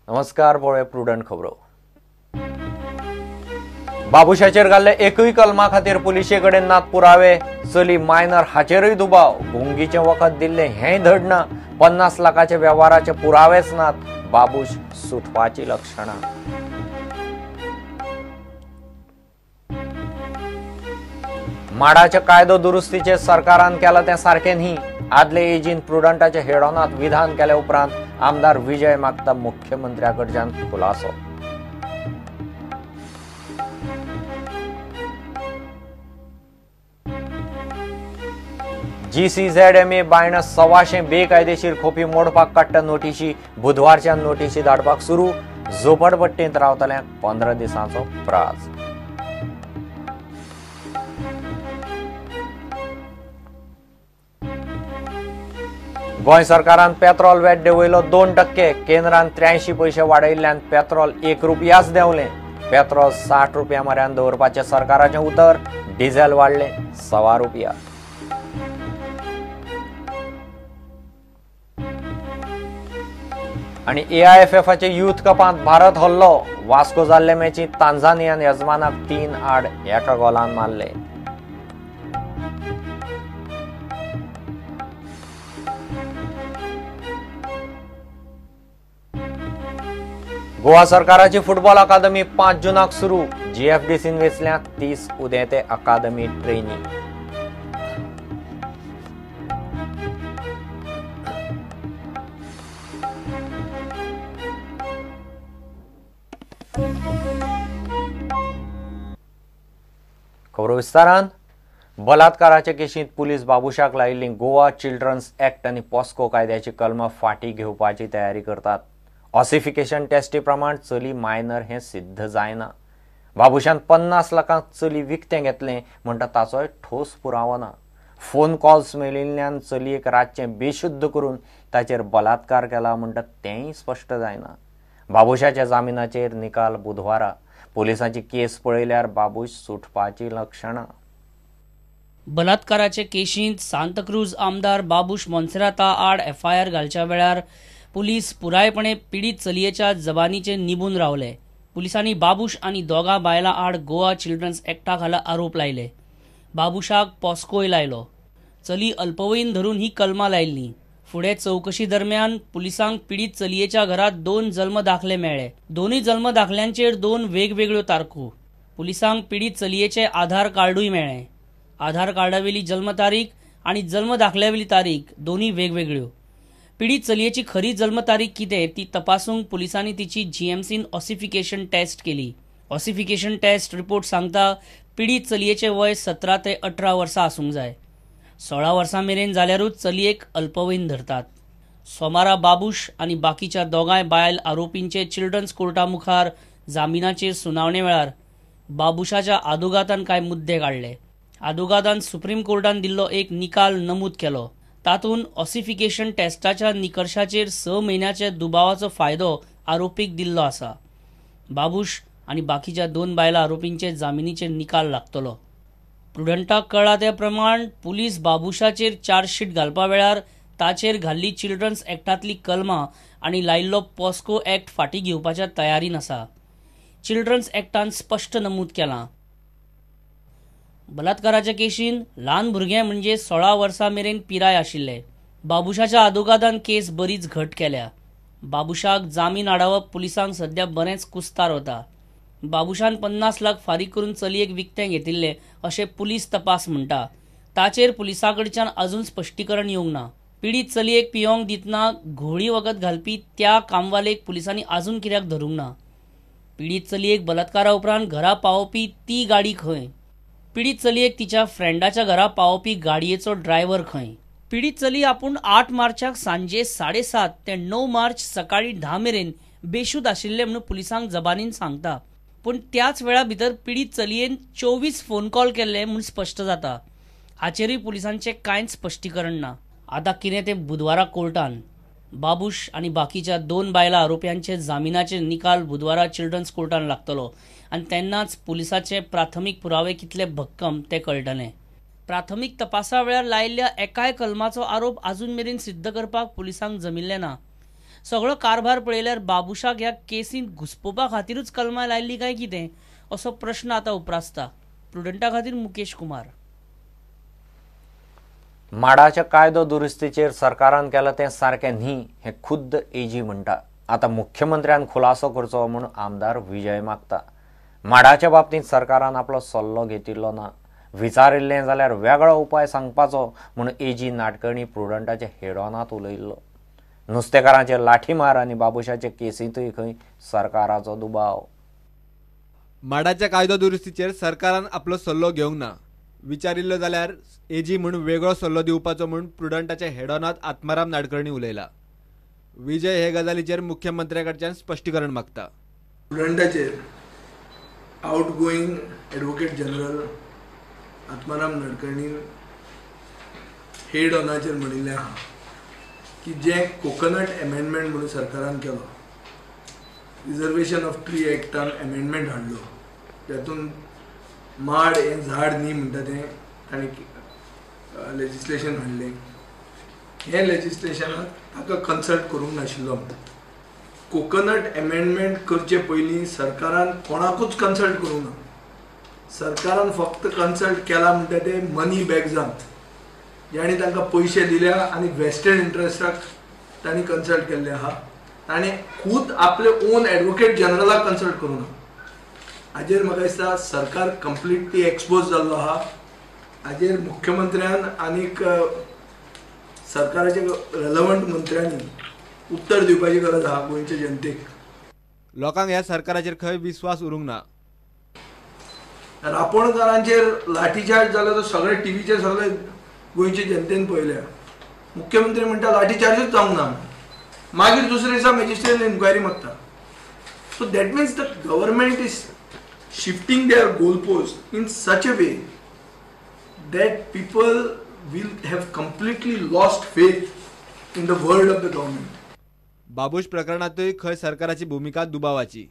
नमस्कार, पळय प्रुडंट खबरो. बाबुशाचेर घाल्ले एकूय कलमा खातीर पुलिशे कडेन नात पुरावे. चली मायनर हाचेरूय दुबाव. गुंगीचें वखद दिल्लें हेंय धड ना. 50 लाखाचे वेव्हाराचे पुरावेच नात. बाबूश सुटपाची लक्षणां. माडाच्या कायदो दुरुस्तीचे सरकारान केला तें सारकें न्ही. आदले एजीन प्रुडंटाचे हेडोनात विधान केल्या उपरांत आमदार विजय मागता मुख्यमंत्र्या कडच्यान खुलासो. GCZMA Baina 125 बेकायदेशीर खोपी मोडपाक काडटा नोटिशी. बुधवारच्यान नोटिशी धाडपाक सुरू. झोपडपट्टेंत रावतल्यांक 15 दिसांचो प्राज. गोंय सरकारान पेट्रोल वेट देंवयलो 2%. केंद्रान 83 पयशे वाडयिल्ल्यान पेट्रोल 1 रुपयाच देंवलें. पेट्रोल 60 रुपया म्हऱ्यान दवरपाचें सरकाराचें उतर. डिझेल वाडलें 1.25 रुपया. आनी AIFFाचे यूथ कपांत भारत हल्लो. वास्को जाल्ले मॅचींत तांझानियान यजमानाक 3-1 गोलान मारले. गोवा सरकाराची फुटबॉल अकादमी 5 जूनाक सुरू. GFDCन वेंचल्या 30 उदेते अकादमी ट्रेनी. खबरो विस्तारान. बलात्काराचे केशींत पुलीस बाबुशाक लायिल्ली गोवा चिल्ड्रन्स ऍक्ट आनी पॉस्को कायद्याची कलमां फाटीं घेवपाची तयारी करतात. ऑसिफिकेशन टेस्टी प्रमाण चली मायनर हें सिद्ध जायना. बाबुशान 50 लाखांक चली विकतें घेतलें म्हणटा ताचोय ठोस पुरावो ना. फोन कॉल्स मेळिल्ल्यान चलयेक रातचें बेशुद्ध करून ताचेर बलात्कार केला म्हणटा तेंय स्पश्ट जायना. बाबुशाच्या जामिनाचेर निकाल बुधवारा. पोलिसांची केस पळयल्यार बाबूश सुटपाची लक्षणां. बलात्काराचे केशींत सांताक्रूज आमदार बाबूश मोन्सेराता आड FIR घालच्या वेळार पुलीस पुरायपणे पिडीत चलयेच्या जबानीचेर निबून रावले. पुलिसांनी बाबूश आनी दोगां बायलां आड गोवा चिल्ड्रन्स ऍक्टा खाला आरोप लायले. बाबूशाक पॉस्कोय लायलो. चली अल्पवयीन धरून ही कलमां लायिल्लीं. फुडें चवकशी दरम्यान पुलिसांक पिडीत चलयेच्या घरात 2 जल्म दाखले मेळ्ळे. दोनूय जल्म दाखल्यांचेर 2 वेगवेगळ्यो तारखो. पुलिसांक पिडीत चलयेचे आधार कार्डूय मेळ्ळें. आधार कार्डावेली जल्म तारीख आनी जल्म दाखल्यावेली तारीख दोनूय वेगवेगळ्यो. पिडीत चलयेची खरी जल्म तारीख कितें ती तपासूंक पुलिसांनी तिची GMCन ऑसिफिकेशन टेस्ट केली. ऑसिफिकेशन टेस्ट रिपोर्ट सांगता पिडीत चलयेचें वय 17 ते 18 वर्सां आसूंक जाय. 16 वर्सां मेरेन जाल्यारूच चलयेक अल्पवयीन धरतात. सोमारा बाबूश आनी बाकीच्या दोगांय बायल आरोपींचे चिल्ड्रन्स कोर्टा मुखार जामिनाचेर सुनावणे वेळार बाबूशाच्या आदोगादान कांय मुद्दे काडले. आदोगादान सुप्रीम कोर्टान दिल्लो एक निकाल नमूद केलो. तातूंत ऑसिफिकेशन टेस्टाच्या निकर्शाचेर 6 म्हयन्याच्या दुबावाचो फायदो आरोपीक दिल्लो आसा. बाबूश आनी बाकीच्या 2 बायलां आरोपींचे जामिनीचेर निकाल लागतलो. प्रुडंटाक कळ्ळा ते प्रमाण पुलीस बाबूशाचेर चार्जशीट घालपा वेळार ताचेर घाल्ली चिल्ड्रन्स ऍक्टांतली कलमां आनी लायिल्लो पॉस्को ऍक्ट फाटीं घेवपाच्या तयारीन आसा. चिल्ड्रन्स ऍक्टान स्पश्ट नमूद केलां, बलात्काराच्या केशीन ल्हान भुरगें म्हणजे 16 वर्सां मेरेन पिराय आशिल्ले. बाबूशाच्या आदोगादान केस बरीच घट केल्या. बाबूशाक जामीन आडावप पुलिसांक सद्या बरेंच कुस्तार वता. बाबूशान 50 लाख फारीक करून चलयेक विकतें घेतिल्लें अशें पुलीस तपास म्हणटा. ताचेर पुलिसां कडच्यान अजून स्पश्टीकरण येवंक ना. पिडीत चलयेक पियोंक दितना घोळी वखद घालपी त्या कामवालेक पुलिसांनी अजून कित्याक धरूंक ना? पिडीत चलयेक बलात्कारा उपरांत घरा पावोवपी ती गाडी खंय? पिडीत चलयेक तिच्या फ्रेंडाच्या घरा पावोवपी गाडयेचो ड्रायव्हर खंय? पिडीत चली आपूण 8 मार्चाक सांजे 7:30 ते 9 मार्च सकाळी 10 मेरेन बेशुद्ध आशिल्ले म्हणून पुलिसांक जबानीन सांगता. पूण त्याच वेळा भितर पिडीत चलयेन 24 फोन कॉल केल्ले म्हूण स्पश्ट जाता. हाचेरूय पुलिसांचें कांयच स्पश्टीकरण ना. आतां कितें तें बुधवारा कोर्टान. बाबूश आनी बाकीच्या 2 बायलां आरोप्यांचे जामिनाचे निकाल बुधवारा चिल्ड्रन्स कोर्टान लागतलो आनी तेन्नाच पुलिसाचे प्राथमीक पुरावे कितले भक्कम ते कळटले. प्राथमीक तपासा वेळार लायिल्ल्या एकाय कलमाचो आरोप अजून मेरेन सिद्ध करपाक पुलिसांक जमिल्लें ना. सगळो कारभार पळयल्यार बाबुशाक ह्या केसींत घुस्पोवपा खातीरूच कलमां लायल्ली काय कितें असो प्रश्न आतां उप्रासता. प्रुडंटा खातीर मुकेश कुमार. माडाच्या कायदो दुरुस्तीचेर सरकारान केलां तें सारकें न्ही हें खुद्द एजी म्हणटा. आतां मुख्यमंत्र्यान खुलासो करचो म्हूण आमदार विजय मागता. माडाच्या बाबतींत सरकारान आपलो सल्लो घेतिल्लो ना. विचारिल्लें जाल्यार वेगळो उपाय सांगपाचो म्हूण एजी नाडकर्णी प्रुडंटाच्या हेडॉनांत उलयिल्लो. नुस्तेकारांचे लाठीमार आनी बाबुशाचे केसींतूय खंय सरकाराचो दुबाव. माडाच्या कायदो दुरुस्तीचेर सरकारान आपलो सल्लो घेवंक ना. विचारिल्लो जाल्यार एजी म्हूण वेगळो सल्लो दिवपाचो म्हूण प्रुडंटाच्या हेडॉनांत आत्माराम नाडकर्णी उलयला. विजय हे गजालीचेर मुख्यमंत्र्या कडच्यान स्पश्टीकरण मागता. प्रुडंटाचेर outgoing advocate general Atmaram नाडकर्णीन head ऑनाचेर म्हणिल्लें आहा की जें कोकोनट एमेंडमेंट म्हणून सरकारान केलो, रिजर्वेशन ऑफ ट्री एक्टान एमेंडमेंट हाडलो, तातूंत माड हें झाड न्ही म्हणटा तें ताणें लेजिस्लेशन हाडलें. हें लेजिस्लेशनाक ताका कन्सल्ट करूंक नाशिल्लो. कोकोनट एमेंडमेंट करचे पयलीं सरकारान कोणाकूच कन्सल्ट करूंक ना. सरकारान फक्त कन्सल्ट केला म्हणटा ते मनी बॅग्सांक, जांणी तांकां पयशे दिल्या आनी वेस्टेड इंट्रस्टाक तांणी कन्सल्ट केल्लें आहा. ताणें खूद आपले ओन एडवोकेट जनरलाक कन्सल्ट करूंक ना. हाजेर म्हाका दिसता सरकार कंप्लिटली एक्सपोज जाल्लो आहा. हाजेर मुख्यमंत्र्यान आनीक सरकाराच्या रेलवंट मंत्र्यांनी उत्तर दिवपाची गरज आहा गोंयच्या जनतेक. लोकांक ह्या सरकाराचेर खंय विस्वास उरूंक ना. रापोणकारांचेर लाठीचार्ज जालो तो सगळे टीव्हीचेर सगळे गोंयचे जनतेन पळयल्या. मुख्यमंत्री म्हणटा लाठीचार्जूच जावंक ना. मागीर दुसरे दिसा मॅजिस्ट्रेट इन्क्वायरी मागता. So that means the government is shifting their goalpost in such a way that people will have completely lost faith in the word of the government. Babush प्रकरणातूय खंय सरकाराची भूमिका दुबावाची.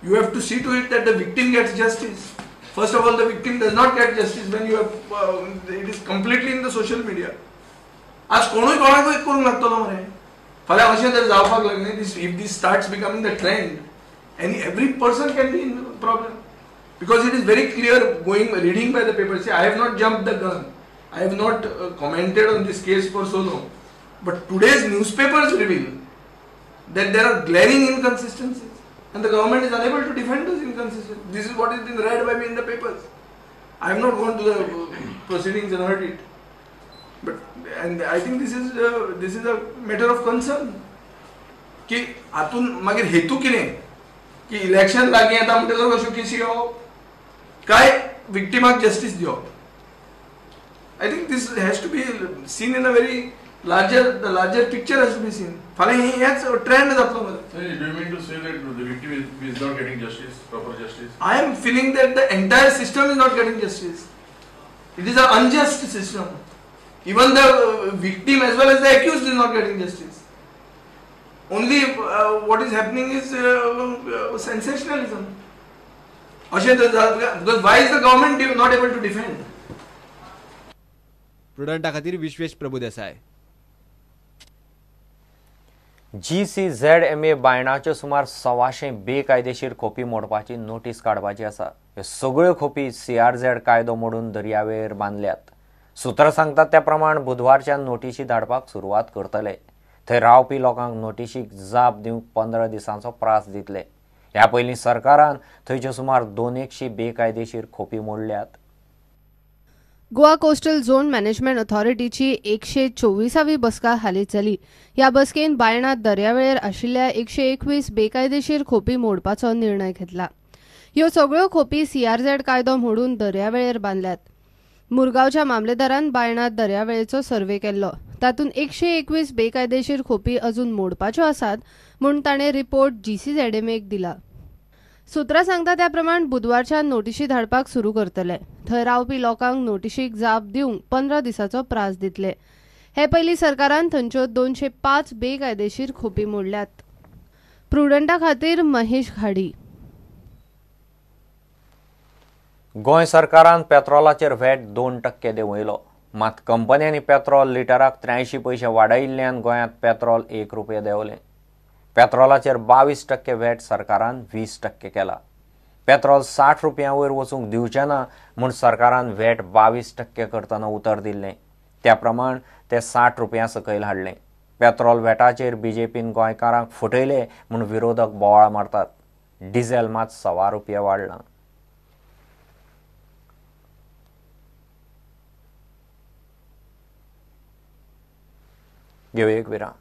You have to see to it that the victim gets justice. First of all, the victim does not get justice when you have it is completely in the social media. आज कोणूय कोणाकूय करूंक लागतलो मरे. फाल्यां अशें जर जावपाक लागलें, if this starts becoming the trend, and every person can be in problem, because it is very clear going reading by the paper. See, I have not jumped the gun, I have not commented on this case for so long, but today's newspapers reveal that there are glaring inconsistencies and the government is unable to defend those inconsistencies. This is what has been read by me in the papers. I have not gone to the proceedings and heard it, but and I think this is a matter of concern. की हातून मागीर हेतू कितें की election लागीं येता म्हणटकर अश्यो केसी येवप काय विक्टिमाक जस्टीस दिवप. I think this has to be seen in a very larger, the larger picture has to be seen. फाल्यां हेच ट्रेंड जातलो मरे. Do you mean to say that the victim is not getting justice, proper justice? I am feeling that the entire system is not getting justice. It is an unjust system. Even the victim as well as the accused is not getting justice. Only what is happening is sensationalism. Because why is the government not able to defend? प्रुडंटा खातीर Vishwesh Prabhudesai. GCZMA बायणाच्यो सुमार 125 बेकायदेशीर खोपी मोडपाची notice काडपाची आसा. ह्यो सगळ्यो खोपी CRZ कायदो मोडून दर्यावेळेर बांदल्यात. सूत्रां सांगतात त्या प्रमाण बुधवारच्यान नोटिशी धाडपाक सुरवात करतले. थंय रावपी लोकांक नोटिशीक जाप दिवंक 15 दिसांचो प्रास दितले. ह्या पयलीं सरकारान थंयच्यो सुमार 200 बेकायदेशीर खोपी मोडल्यात. गोवा कोस्टल झोन मॅनेजमेंट ऑथॉरिटीची 124वी बसका हालींच जाली. ह्या बसकेन बायणा दर्यावेळेर आशिल्ल्या 121 बेकायदेशीर खोपी मोडपाचो निर्णय घेतला. ह्यो सगळ्यो खोपी CRZ कायदो मोडून दर्यावेळेर बांदल्यात. मुरगांवच्या मामलेदारान बायणा दर्यावेळेचो सर्वे केल्लो. तातूंत 121 बेकायदेशीर खोपी अजून मोडपाच्यो आसात म्हूण ताणें रिपोर्ट GCZMAक दिला. सूत्रां सांगता त्या प्रमाण बुधवारच्यान नोटिशी धाडपाक सुरू करतले. थंय रावपी लोकांक नोटिशीक जाप दिवंक 15 दिसांचो प्रास दितले. हे पयलीं सरकारान थंयच्यो 205 बेकायदेशीर खोपी मोडल्यात. प्रुडंटा खातीर महेश घाडी. गोंय सरकारान पेट्रोलाचेर व्हॅट 2% देंवयलो. मात कंपन्यांनी पेट्रोल लिटराक 83 पयशे वाडयिल्ल्यान गोंयांत पेट्रोल 1 रुपया देंवलें. पेट्रोलाचेर 22% व्हॅट सरकारान 20% केला. पेट्रोल 60 रुपयां वयर वचूंक दिवचें ना म्हूण सरकारान व्हॅट 22% करतना उतर दिल्लें. त्या प्रमाण ते 60 रुपया सकयल हाडलें. पेट्रोल व्हॅटाचेर बीजेपीन गोंयकारांक फटयले म्हूण विरोधक बोवाळ मारतात. डिझेल मात 1.25 रुपया वाडलां. घेवया एक विराम.